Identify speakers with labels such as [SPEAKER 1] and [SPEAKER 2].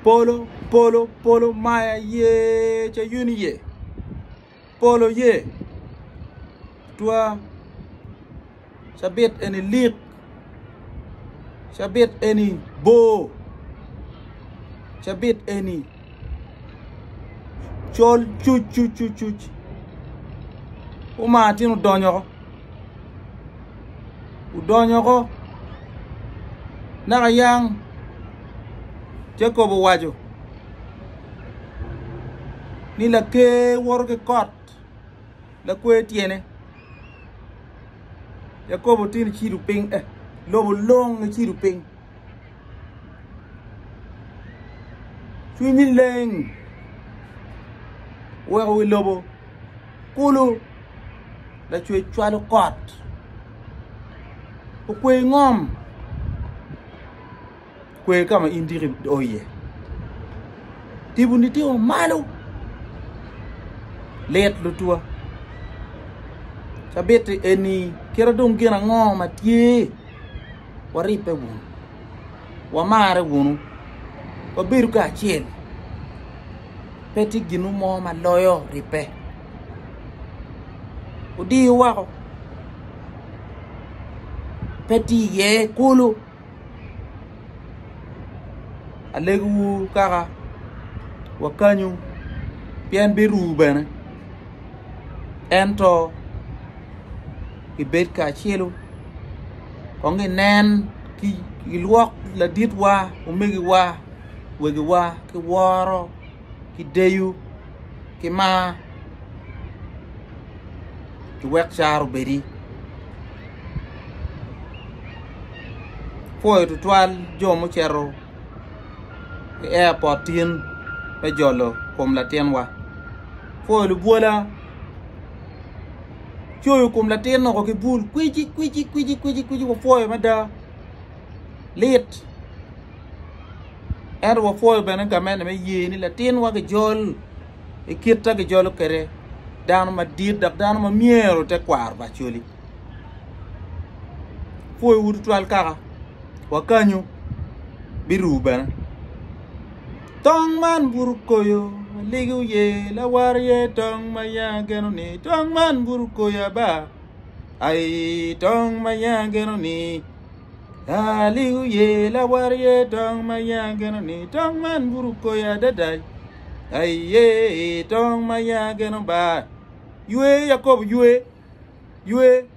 [SPEAKER 1] Polo, polo, polo maya ye cayuni ye. Polo ye. Twa cabit eni lik. Cabit eni bor. Cabit eni col cuc cuc cuc cuc. Omar tin odonyo oko. Odonyo oko naka yang Jacob owaco ni laker woto ki kot lakwe tyene Yakobo tin ocido piny eh lobo long ocido piny cwinyi leng oweko wi lobo kulu Lacwec cwalo kot okwe ngom kwer ka ma in diki o iye tipo-ni tye wa malo lit lutwa cabit-ti eni kite dong gin ango ma tye waribbe wunu wamare wunu wabedu kacel pe tye gin mo ma loyo ribbe odiyo woko pe tye iye kulu. Alegowu kaka wakanyu pien biru bene ento ibed kacelu kong inen ki ilwok laditwa omegiwa wegiwa ki woro ki deyo ki mar iwek caro obedi. Apwoyo tutwal jo mucito i airport tin me jolo kom latinwa apwoyo lubwola coyo kom latin woko ki bul kwici kwici kwici kwici wapwoyo mada lit ento wapwoyo bene gamente me ye ni latinwa kijol i kit ma gijolo kwede dano madit dok dano ma myero te kwaro pa Acholi. Pwoyowu tutwal kaka wa kanyu biru bene. Tong man buto koyo aligi oye lawar ye tong ma ya geno ni tong man buto koyo aba ai tong ma ya geno ni aligi oye lawar ye tong ma ya geno ni tong man buto koyo adada Aye, tong ma ya geno ba. Ywe, Yakobo, ywe. Ywe.